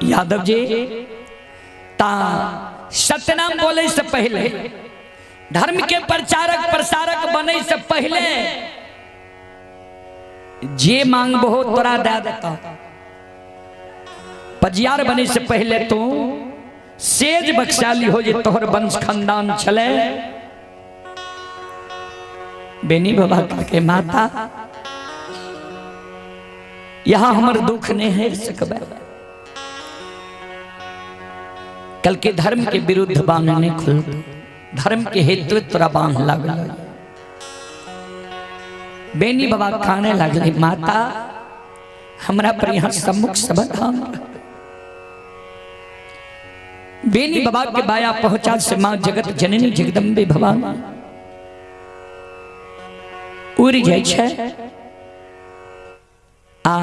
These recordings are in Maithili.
यादव जी ता सत्यनाम बोले से पहले, धर्म के प्रचारक प्रसारक बने से पहले जे मांगबो तोरा दे देता। पजियार बने से पहले तू सेज बख्शाली हो जे तोहर वंश खानदान छले। बेनी बाबा के माता यहाँ हमर दुख नहीं है सकबे। कल के धर्म के विरुद्ध बांध नहीं खुल, धर्म के हेतु तोरा बांध लागल। बेनी बाबा खाने लगले, माता हमरा पर यहाँ सम्मुख समाधान। बेनी बाबा के बाया पहुंचा से मां जगत जननी जगदम्बे भवानी उड़ जाय छै। आ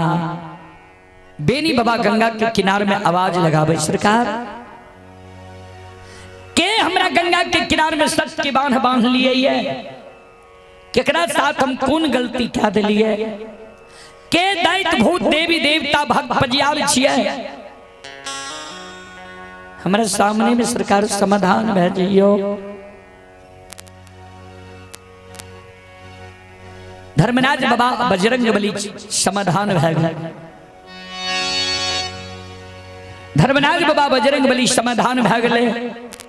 बेनी बाबा गंगा के किनार में आवाज लगावे, सरकार के हमरा गंगा के किनार में सत्य के बांध बांध लिए ये, केकरा साथ हम कौन गलती क्या दिलिए, के दैत भूत देवी देवता भक्त पजियार छिए, हमरा सामने में सरकार समाधान भए जइयो। धर्मराज बाबा बजरंग बली समाधान भए गेल। धर्मराज बाबा बजरंग बली समाधान भए गेलै।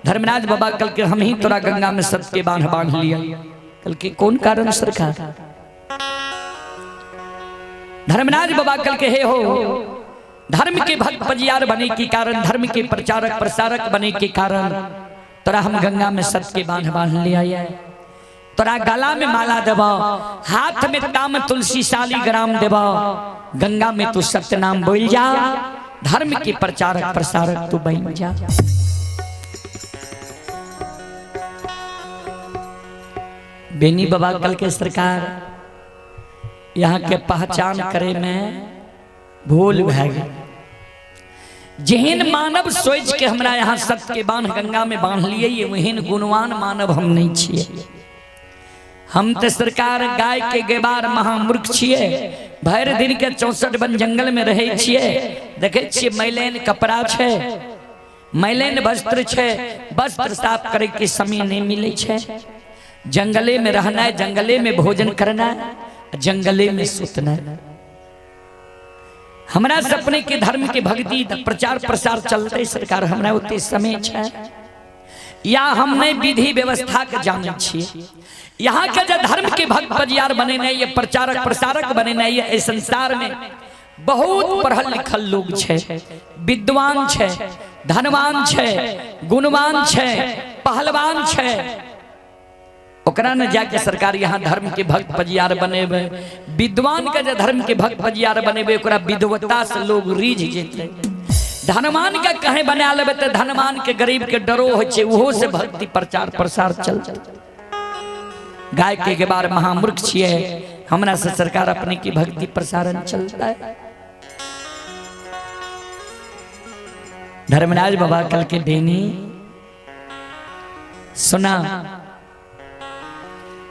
धर्मराज बाबा कल के हम ही तोरा गंगा में सत्य के बांध बांध लिया। कल के कौन कारण सरकार? धर्मराज बाबा कल के हे हो, धर्म के भक्त पजियार बने के कारण, धर्म के प्रचारक प्रसारक बने के कारण तोरा हम गंगा में सत्य के बांध बांध लिया है। तोरा गला में माला देबो, हाथ में ताम तुलसी शाली ग्राम देबो, गंगा में तू सत्य नाम बोल जा, धर्म के प्रचारक प्रसारक तू बन जा। बेनी बाबा कल के सरकार यहाँ के पहचान करे में भूल भै गई। जेहन मानव सोच के हमरा यहाँ सत्य के बांध गंगा में बांध लिए, वहन गुणवान मानव हम नहीं छिए। हम तो सरकार गाय के गेबार महामूर्ख छिए, भरि दिन के 64 वन जंगल में रहे छिए। देखे छिए मैलेन कपड़ा छै, मैलेन वस्त्र छै, वस्त्र साफ करे के समय नहीं मिले छै। जंगले में रहना, जंगले में भोजन करना, जंगले में सुतना। हमरा सपने के धर्म के भक्ति प्रचार प्रसार चलते सरकार हमरा ओते समय छै, या हम नहीं विधि व्यवस्था के जाने छिए। यहाँ के जो धर्म के भक्त पजियार बने नहीं, ये प्रचारक प्रसारक बने नहीं, ये संसार में बहुत पढ़ल लिखल लोग छै, विद्वान छै, धनवान छै, गुणवान छै, पहलवान छै। ओकरा न जाके सरकार यहाँ धर्म के भक्त पजियार बनेबे। विद्वान के जे धर्म के भक्त पजियार बनेबे ओकरा विद्वता से लोग रीझ जेतै। धनवान के कहे बना लेबे तो धनवान के गरीब के डरो होइ छै, ओहो से भक्ति प्रचार प्रसार चलतै। गाय के गेबार महामूर्ख छिए, हमरा से सरकार अपने की भक्ति प्रसारण चलता है। धर्मराज बाबा कल के बेनी सुना,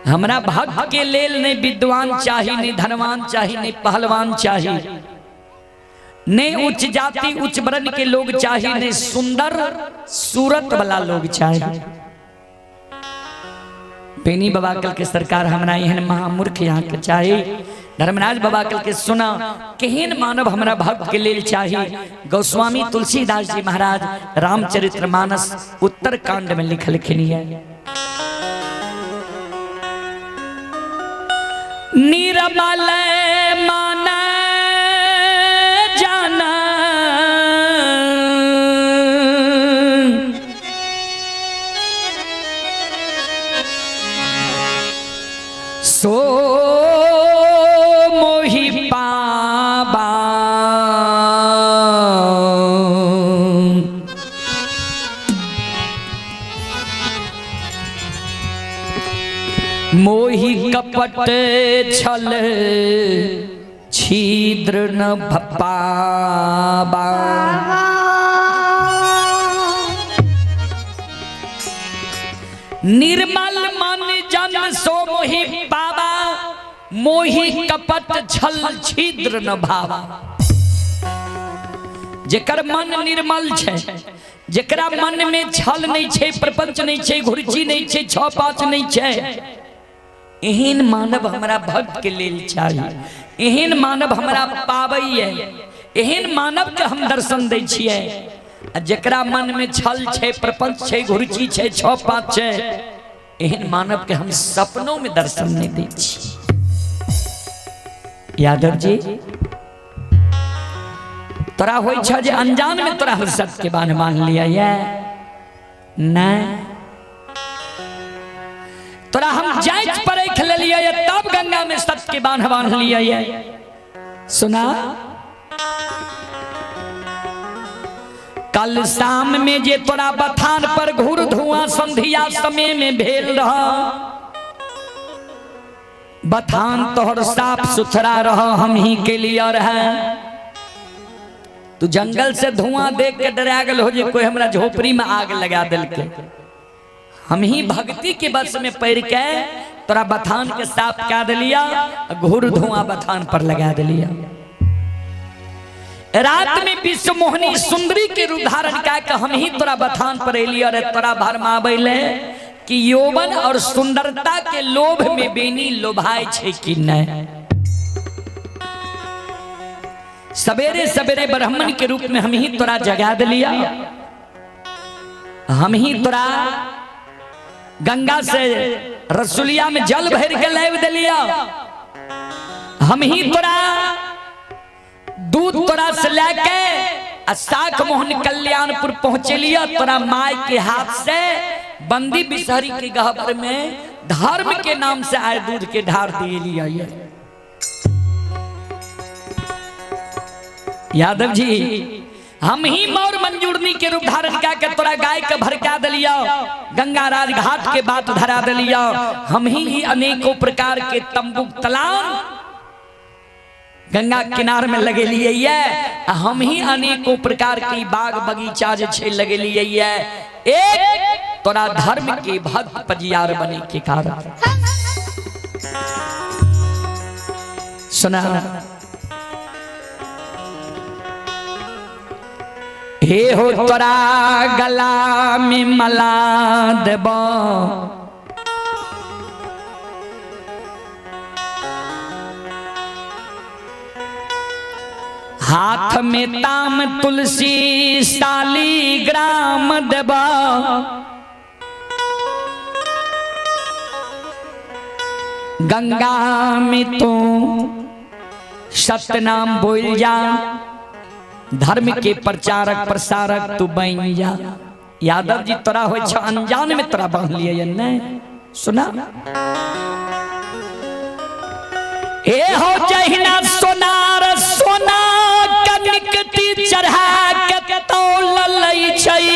हमरा भक्त के लेल नहीं विद्वान चाही, नहीं धनवान चाही, नहीं पहलवान चाही, नहीं उच्च जाति उच्च वर्ण के लोग चाही, नहीं सुंदर सूरत वाला लोग चाही। बेनी बाबा कल के सरकार हमरा एहन महामूर्ख यहाँ के चाही। धर्मराज बाबा कल के सुना, केहन मानव हमरा भक्त के लेल चाही। गोस्वामी तुलसीदास जी महाराज रामचरित्र मानस उत्तरकांड में लिखलखिन है, निर्मल मन जाना सो मोहि पाबा, मोहि कपट छल छिद्र न पाबा। निर्मल मन जन सो मोहि पाबा, मोहि कपट छल छिद्र न भावा। जेकर मन निर्मल छै, जेकरा मन में छल नहीं छै, प्रपंच नहीं छै, घुर्ची नहीं छै, छह पाँच नहीं छै, एहन मानव हमरा भक्त के लेल चाही, एहन मानव हमरा पाबैए, एहन मानव के हम दर्शन दै छियै। आ जेकरा मन में छल छै, प्रपंच छै, घुर्ची छै, छह पाँच छै, एहन मानव के हम सपनों में दर्शन नहीं दै छी। यादव जी, तोरा होइ छ जे अनजान में तोरा हम सत्य के बान्ह बान्ह लिया ये नहीं, तोरा हम जांच परख लेलियै ये तब गंगा में सत्य के बान्ह बान्ह लिया ये। सुना, कल शाम में जे तोरा बथान पर घूर धुआं संधिया समय में भेल रह, बथान तोहर साफ सुथरा रह, हम ही के लिए रहे। तू जंगल से धुआं देख के डरा गेल हो जे कोई हमरा झोपड़ी में आग लगा देलके, हम ही भक्ति के बस में पड़ के तोरा बथान के साफ कर दिलिया, घूर धुआं बथान पर लगा दिलिया। रात में विश्व मोहनी सुंदरी के रूप धारण कऽ के हम ही तोरा बथान पर एलियै रे, तोरा भरमाबै ले कि यौवन और सुंदरता के लोभ में बेनी लोभाय छै कि नहीं। सवेरे सवेरे ब्राह्मण के रूप में हम ही तोरा जगा दिलिया, हम ही तोरा गंगा से रसुलिया में जल भर के लाइव दिलिया, हम ही तोरा दूध तोरा से लेके आ साख मोहन कल्याणपुर पहुंचेलिया, तोरा माय के हाथ से बंदी बिसहरी के गहबर में धर्म के नाम से आए दूध के ढार दिए लिया। यादव जी, हम ही मौर मंजूरनी के रूप धारण कऽ के तोरा गाय के भड़का दिलिया, गंगा राज घाट के बात धरा दिलिया, हम ही अनेकों प्रकार के तंबू तलान गंगा किनार में लगेलिए ये, हम ही अनेकों प्रकार की बाग बगीचा जे छै लगेलिए ये, एक तोरा धर्म के भक्त पजियार बने के कारण। सुना, हे हो तोरा गला में मला देब, हाथ में ताम तुलसी शालीग्राम देब, गंगा में तू सतनाम बोल जा, धर्म के प्रचारक प्रसारक तू बन जा। यादव जी, तोरा होइ छ अनजान में तोरा बांध लिए नहीं। सुना, ए हो जहिना सोनार सोना कनिकती चढ़ा के तौल लै छै,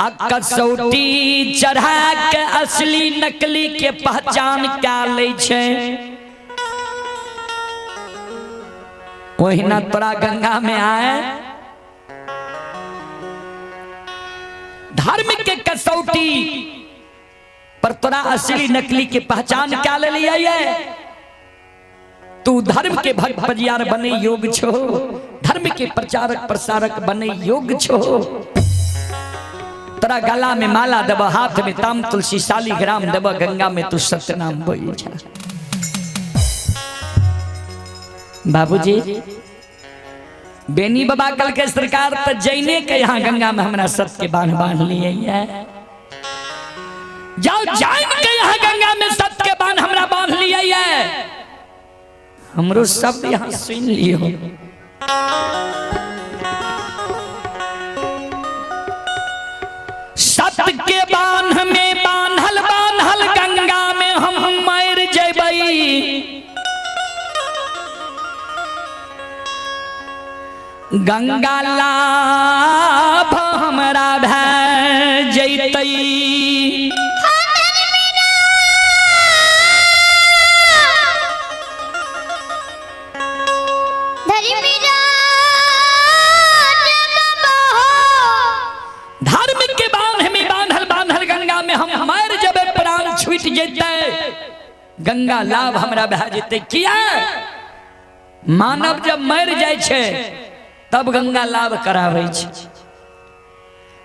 आ कसौटी चढ़ा के असली नकली के पहचान क्या लै छै, ओहिना तोरा गंगा में आए धर्म के कसौटी पर तोरा असली नकली के पहचान क्या ले लिया ये। तू धर्म के भक्त पजियार बने योग छो, धर्म के प्रचारक प्रसारक बने योग छो, तोरा गला में माला देब, हाथ में ताम तुलसी शालीग्राम देब, गंगा में तू सत्यनाम बोल जा। बाबूजी, बेनी बाबा कल के सरकार तो जैने के यहाँ गंगा में हमरा सत्य के बांध बांध लिए है, जाओ जैन के यहाँ गंगा में सत्य के बांध हमरा बांध लिए है, हमरो शब्द यहाँ सुन लियो। सत्य के बांध में बांधल बांधल गंगा में हम मर जबई, गंगा लाभ हमरा भै जैतई। धर्म के बांध में बांधल बांधल गंगा में हम मर जबे, प्राण छूट जैतै, गंगा लाभ हमरा भए जेतै। किया? मानव जब मरि जाइ छै तब गंगा लाभ कराबै छै।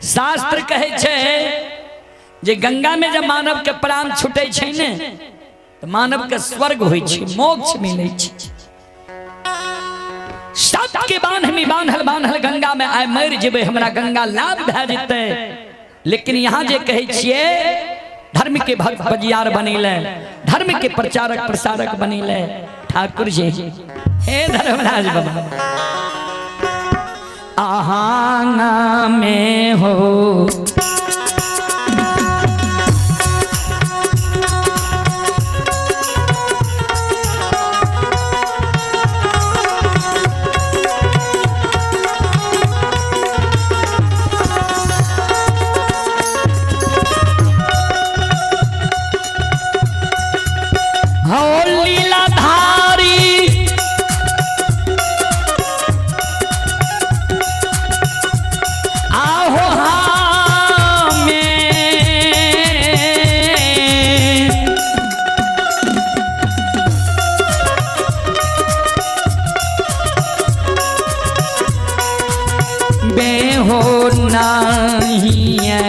शास्त्र कहै छै जे गंगा में जब मानव के प्राण छूटै छै ने तऽ मानव के स्वर्ग होइ छै, मोक्ष मिलै छै। सबके बान्ह में बान्हल बान्हल गंगा में आइ मरि जेबै, हमरा गंगा लाभ भए जेतै। लेकिन यहाँ जे कहै छियै धर्म के भक्त बजियार बनेले, धर्म के प्रचारक प्रसारक बनेले ठाकुर जी, हे धर्मराज बाबा, आहाना में हो हो लीलाधारी आहो हमें बेहो नहीं है।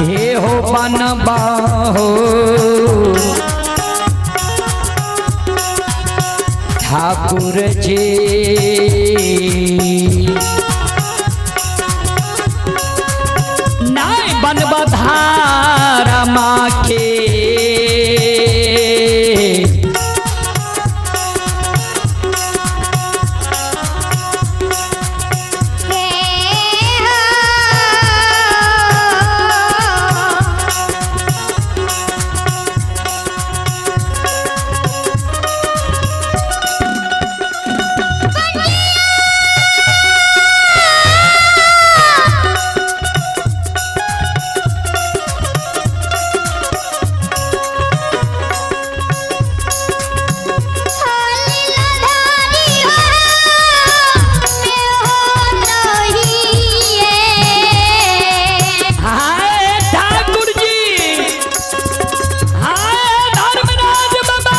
हे हो बनबाहो ठाकुर जी, नाय बनबा धारा माँ के। हाय ठाकुर जी, हाय धर्मराज बाबा।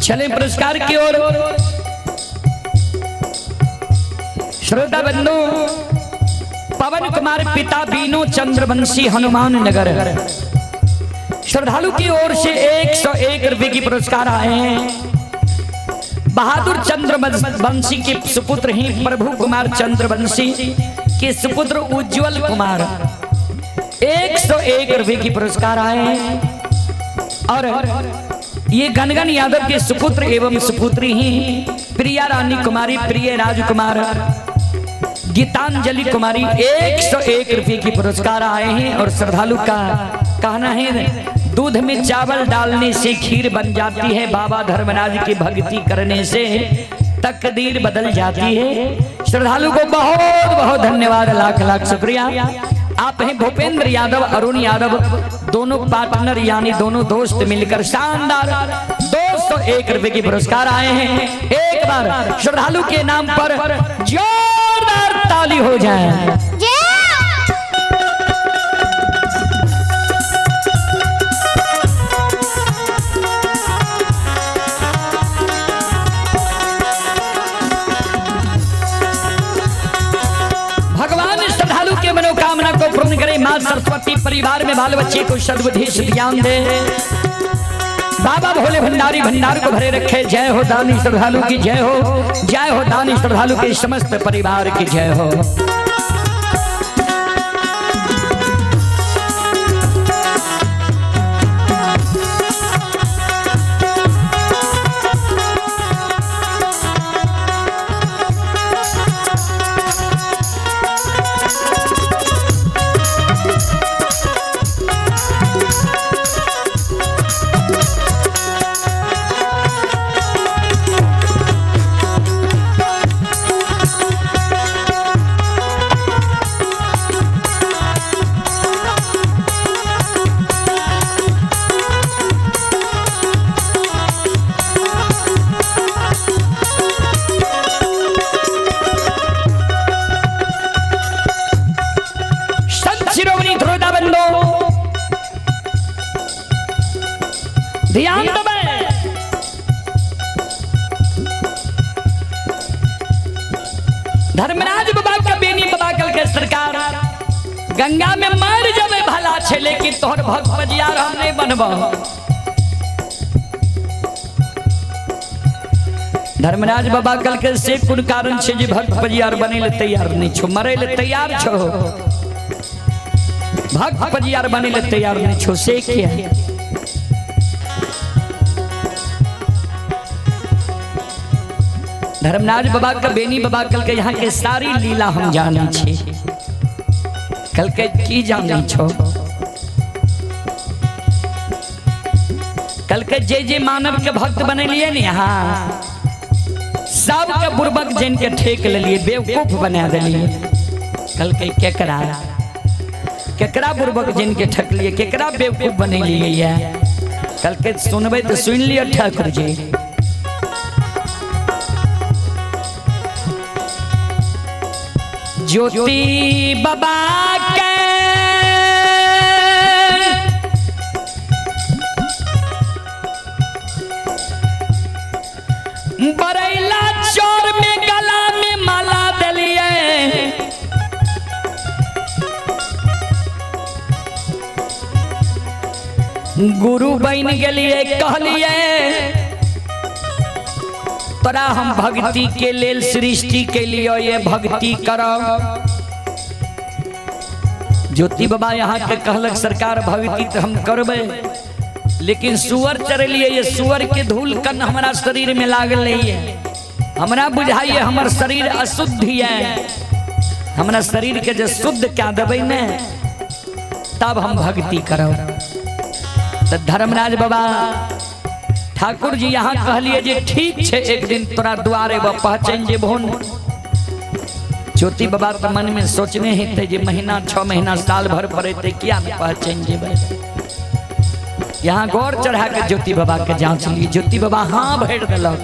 चले पुरस्कार की ओर। श्रोता बंधु, पवन कुमार पिता बीनो चंद्रवंशी हनुमान नगर श्रद्धालु की ओर से 101 रुपए की पुरस्कार आए हैं। बहादुर चंद्रवंशी के सुपुत्र ही प्रभु कुमार चंद्रवंशी के सुपुत्र उज्जवल कुमार 101 रुपए की पुरस्कार आए हैं। और ये गनगन यादव के सुपुत्र एवं सुपुत्री ही प्रिया रानी कुमारी, प्रिय राजकुमार, गीतांजलि कुमारी 101 रुपए की पुरस्कार आए हैं। और श्रद्धालु का कहना है, दूध में चावल डालने से खीर बन जाती है, बाबा धर्मराज की भक्ति करने से तकदीर बदल जाती है। श्रद्धालु को बहुत बहुत धन्यवाद, लाख लाख शुक्रिया। आप हैं भूपेंद्र यादव, अरुण यादव, दोनों पार्टनर यानी दोनों दोस्त मिलकर शानदार 200 201 रुपए की पुरस्कार आए हैं। एक बार श्रद्धालु के नाम पर जोरदार ताली हो जाए। भगवान श्रद्धालु के मनोकामना को पूर्ण करे। माँ सरस्वती परिवार में बाल बच्चे को सद्बुद्धि ज्ञान दे। बाबा भोले भंडारी भंडार को भरे रखे। जय हो दानी श्रद्धालु की जय हो, जय हो दानी श्रद्धालु के समस्त परिवार की जय हो। संत शिरोमणि ध्रुवदा बंदो ध्यान दबे। धर्मराज बाबा का बेनी बाबा कल के सरकार गंगा में मर जबे भला छे, लेकिन तोहर भक्त बजियार हम नहीं बनबो। धर्मराज बाबा कल के से कोन कारण छे जे भक्त बजियार बने ले तैयार नहीं छो, मरे ले तैयार छो, भक्त बजियार बने ले तैयार नहीं छो, से किया? धर्मराज बाबा का बेनी बाबा कल के यहाँ के सारी लीला हम जाने छे, कल के की जाने छो? कल के जे जे मानव के भक्त बने लिए ने यहाँ सब के बुर्बक जन के ठेक लिए, बेवकूफ बना दिए। कल के केकरा केकरा बुर्बक जन के ठक लिए, केकरा बेवकूफ बने लिए? कल के सुनबे तो सुन लियो ठाकुर जी। ज्योति बाबा के बरैला चोर में गला में माला दिलिए, गुरु बन गेलिए कहलिए तोरा हम भक्ति के लेल सृष्टि के लिए ये भक्ति करो। ज्योति बाबा यहाँ के कहलक सरकार भक्ति तो हम करबे, लेकिन सुअर चरेलिए ये सुअर के धूल कन हमारा शरीर में लागल नहीं है, हमरा बुझाइए हमर शरीर अशुद्ध है, हमरा शरीर के जो शुद्ध क्या देबै ने तब हम भक्ति करब। तो धर्मराज बाबा ठाकुर जी यहाँ कहलिए जे ठीक छे, एक दिन तोरा द्वारे पहचान जेबहो। ज्योति बाबा तो मन में सोचने हेतै जे महीना 6 महीना साल भर पड़े किया नहीं पहचान जेबै। यहाँ गौर चढ़ा के ज्योति बाबा के जांच लिए, ज्योति बाबा हाँ भर दिलक।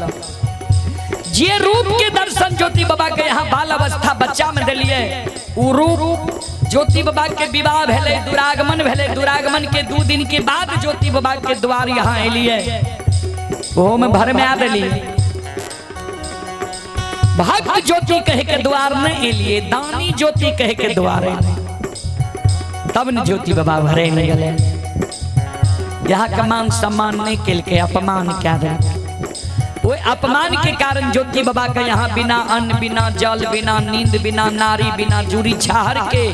जे रूप के दर्शन ज्योति बाबा के यहाँ बाल अवस्था बच्चा में दिलिए, उ रूप ज्योति बाबा के विवाह भेलै, दुरागमन भेलै, दुरागमन के 2 दिन के बाद ज्योति बाबा के द्वार यहाँ एलिए, ओहो में भर में आ दिली। भक्त ज्योति कहे के द्वार नहीं एलिए, दानी ज्योति कहे के द्वार तब न ज्योति बाबा भरे नहीं गले। यहाँ का मान सम्मान नहीं केलके, अपमान क्या दे। वो अपमान के कारण ज्योति बाबा का यहाँ बिना अन्न बिना जल बिना नींद बिना नारी बिना जूरी छाहर के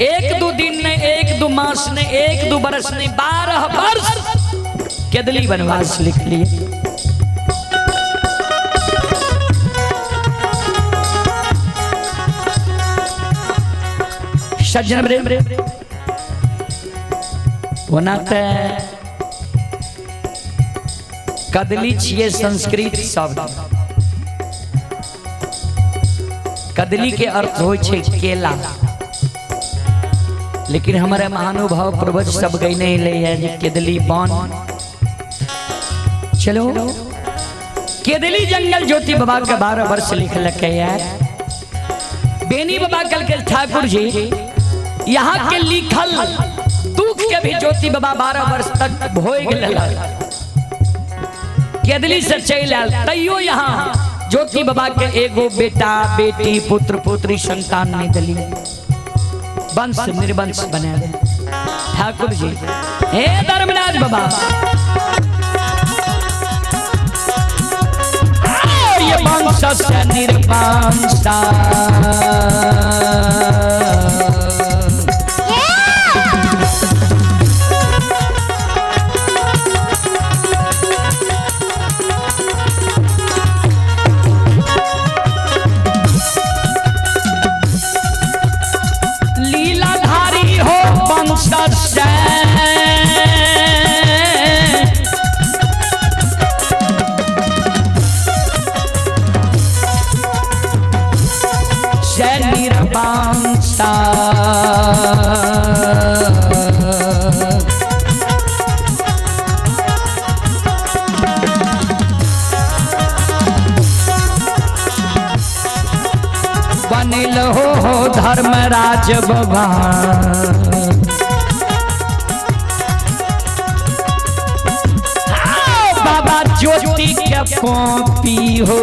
1-2 दिन ने 1-2 मास ने 1-2 बरस ने 12 वर्ष केदली वनवास लिख लिए। सज्जन ओना ते कदली छिए संस्कृत शब्द, कदली के अर्थ होइ छै केला, लेकिन हमारे महानुभाव पूर्वज सब गई नहीं ले है जे केदली बन चलो केदली जंगल ज्योति बाबा के 12 वर्ष लिखलक यार। बेनी बाबा कल के ठाकुर जी यहाँ के लिखल दुख के भी ज्योति बाबा 12 वर्ष तक भोग लेलक। केदली से चल आयल तैयो यहाँ ज्योति बाबा के एगो बेटा बेटी पुत्र पुत्री संतान नहीं दिली, वंश निर्वंश बना दे ठाकुर जी। हे धर्मराज बाबा ये वंश से निर्वंशा लीलाधारी हो वंश से निर्वंशा। बनिल हो धर्मराज बाबा बाबा ज्योति के कॉपी हो।